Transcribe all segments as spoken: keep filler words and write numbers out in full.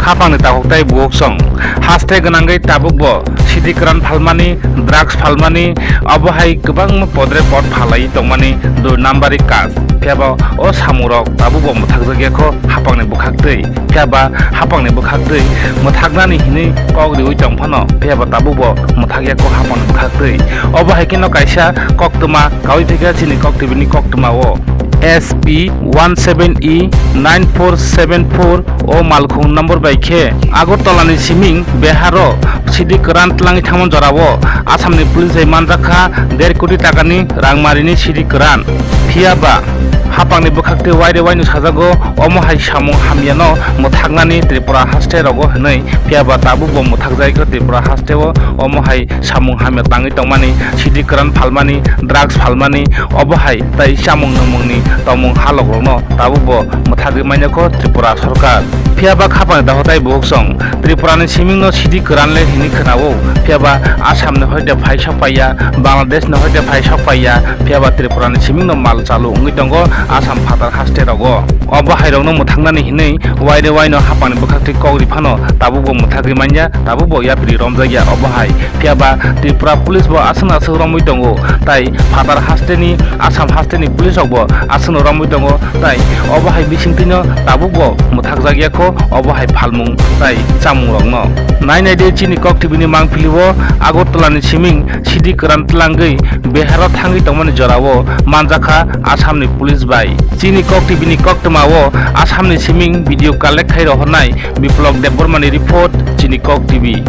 Hapangni takhuk tai bukhuk song haste gwnangwi tabukbo sidi kwran phalmani, drugs phalmani, obo hai kwbangma podre pod phalai tongmani dui nambari kaj. Phiyaba o samungrok tabukbo mwthakjakya kho hapangni bwkhaktwi. Phiyaba hapangni bwkhaktwi mwthaknani hinwi kok riwi tong phano, phiyaba tabukbo mwthakya kho hapangni bwkhaktwi. Obo hai kheno kaisa koktwma kawi phaikha chini Kok T V ni koktwmao. S P one seven E nine four seven four o malkhung number bai khe Agartala ni siming Behar o sidi kwran tlangwi thangma jorao Assam ni police bai manjakha der koti taka ni rangmari ni sidi kwran. Phiyaba hapang ni bwkhak tei waire waino sajago omo hai samung hamya no mwthaknani Tripura haste rogo hinwi, phiyaba tabuk bo mwthakjai kho Tripura haste o omo hai samung hamya tangwi tongmani, sidi kwran phalmani, drugs phalmani, obo hai tai chamung nwngmungni tongmung halokrokno tabukbo mwthagwi manya kho Tripura sorkar. Phiyaba khapani dahotai bukhuk song Tripurani simingno sidi kwran le hini khwnao, phiyaba Assamni hoite phai sok paiya, Bangladeshni hoite phai sok paiya, phiyaba Tripurani simingno mal chalu wngwi tongo Assam phatar haste rogo. Obo hairokno mwthaknani hinwi waire waino hapangni bwkhaktwi kok ri phano tabukbo mwthagwi manya, tabukbo yapri romjakya obo hai. Phiyaba Tripura police bo aswk aswk romwi tongo, tai phatar hasteni, Assam hasteni police rokbo aswkno romwi tongo, tai obo hai bisingtwino tabukbo mwthakjakya kho obo hai phalmung tai chamungrokno. Nai nai de chini Kok T V ni mangpili o Agartala ni siming sidi kwran tlangwi Behar o thangwi tongmani jorao manjakha Assam ni police bai. Chini Kok T V ni koktwma o Assam ni siming video collect khai rohornai Biplok Debbarma ni report, chini Kok T V.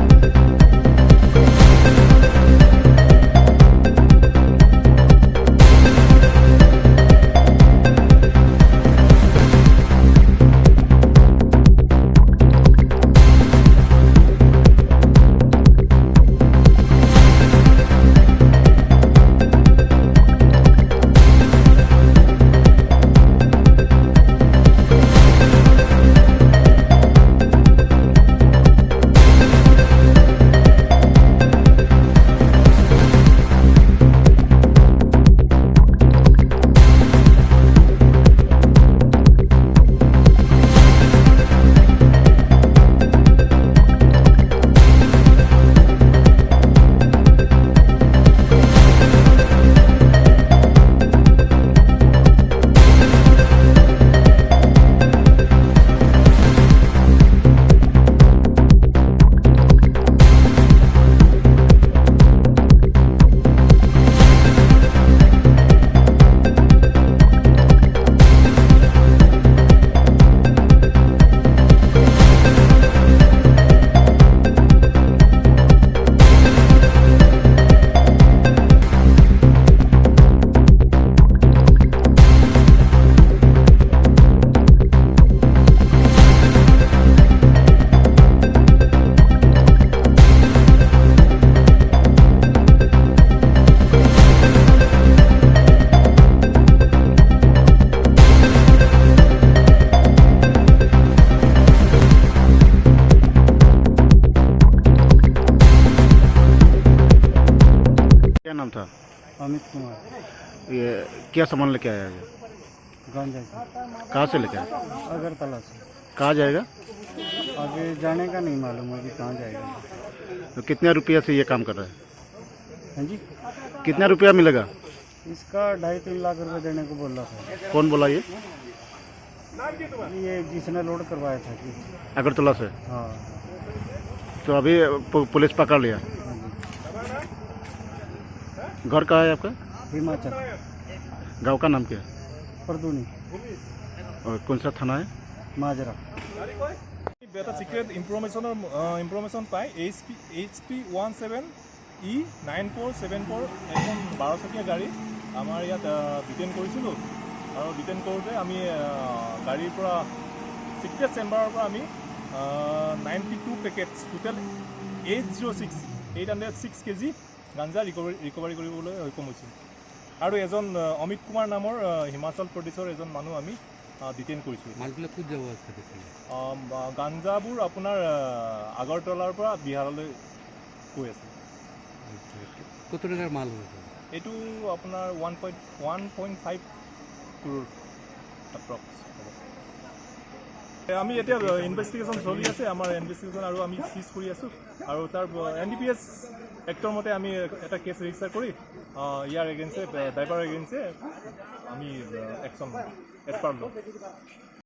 क्या नाम था? अमित कुमार। ये क्या सामान लेके आया है? गांजा। कहाँ से लेके आया? अगरतला से। कहाँ जाएगा? अभी जाने का नहीं मालूम, अभी कहाँ जाएगा। तो कितने रुपया से ये काम कर रहा है? हाँ जी। कितना रुपया मिलेगा? इसका ढाई तीन लाख रुपए देने को बोल रहा था। कौन बोला ये? ये जिसने लोड करवाया था कि। अगरतला से? हाँ। तो अभी पु-, पुलिस पकड़ लिया। हाँ जी। घर कहाँ है आपका? हिमाचल। गांव का नाम क्या है? परदुनी। और कौन सा थाना है? माजरा। এটা ছিক্ৰেট ইনফৰমেশ্যনৰ, আহ, ইনফৰমেশ্যন পাই H P, H P one seven E nine four seven four এখন বাৰচকীয়া গাড়ী আমাৰ ইয়াত, আহ, ডিটেইন কৰিছিলোঁ। আৰু ডিটেইন কৰোঁতে আমি, আহ, গাড়ীৰ পৰা ছিক্ৰেট চেম্বাৰৰ পৰা আমি, আহ, ninety two packets, total eight zero' six, eight hundred six KG ganja recovery, recovery কৰিবলৈ সক্ষম হৈছোঁ। আৰু এজন, আহ, অমিত কুমাৰ নামৰ, আহ, হিমাচল প্ৰদেশৰ এজন মানুহ আমি, আহ, ডিটেইন কৰিছোঁ। মালবিলাক ক'ত যাব আজকে দেখুন? আম, আহ, গাঞ্জাবোৰ আপোনাৰ, আহ, আগৰতলাৰ পৰা বিহাৰলৈ গৈ আছে। আচ্ছা, আচ্ছা। কত টাকার মাল হয়েছে? এইটো আপোনাৰ one point, one point five crore approx হ'ব। আমি এতিয়া ইনভেষ্টিগেশ্যন চলি আছে, আমাৰ ইনভেষ্টিগেশ্যন আৰু আমি চিজ কৰি আছোঁ আৰু তাৰ এন ডি পি এছ এক্টৰ মতে আমি এটা কেছ ৰেজিষ্টাৰ কৰি আহ, ইয়াৰ এগেইনষ্টে, ড্ৰাইভাৰ এগেইনষ্টে আমি একশ্যন এজ পাৰ ল'ম।